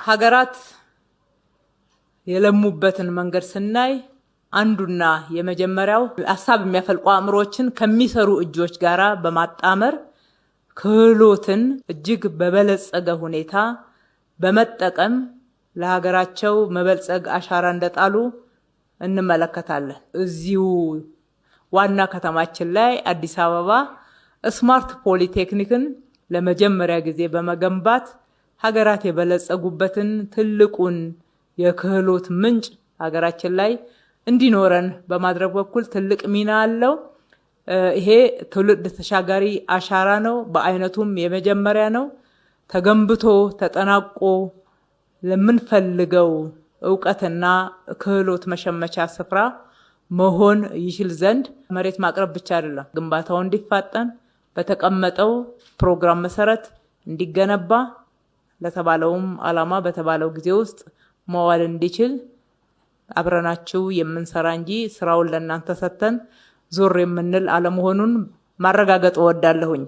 ሀገራት የለሙበትን መንገድ ስናይ አንዱና የመጀመሪያው ሀሳብ የሚያፈልቁ አእምሮዎችን ከሚሰሩ እጆች ጋራ በማጣመር ክህሎትን እጅግ በበለጸገ ሁኔታ በመጠቀም ለሀገራቸው መበልጸግ አሻራ እንደጣሉ እንመለከታለን። እዚሁ ዋና ከተማችን ላይ አዲስ አበባ smart ፖሊቴክኒክን ለመጀመሪያ ጊዜ በመገንባት ሀገራት የበለጸጉበትን ትልቁን የክህሎት ምንጭ ሀገራችን ላይ እንዲኖረን በማድረግ በኩል ትልቅ ሚና አለው። ይሄ ትውልድ ተሻጋሪ አሻራ ነው። በአይነቱም የመጀመሪያ ነው። ተገንብቶ ተጠናቆ ለምንፈልገው እውቀትና ክህሎት መሸመቻ ስፍራ መሆን ይችል ዘንድ መሬት ማቅረብ ብቻ አይደለም፣ ግንባታው እንዲፋጠን በተቀመጠው ፕሮግራም መሰረት እንዲገነባ ለተባለውም ዓላማ በተባለው ጊዜ ውስጥ መዋል እንዲችል አብረናችሁ የምንሰራ እንጂ ስራውን ለእናንተ ሰጥተን ዞር የምንል አለመሆኑን ማረጋገጥ እወዳለሁኝ።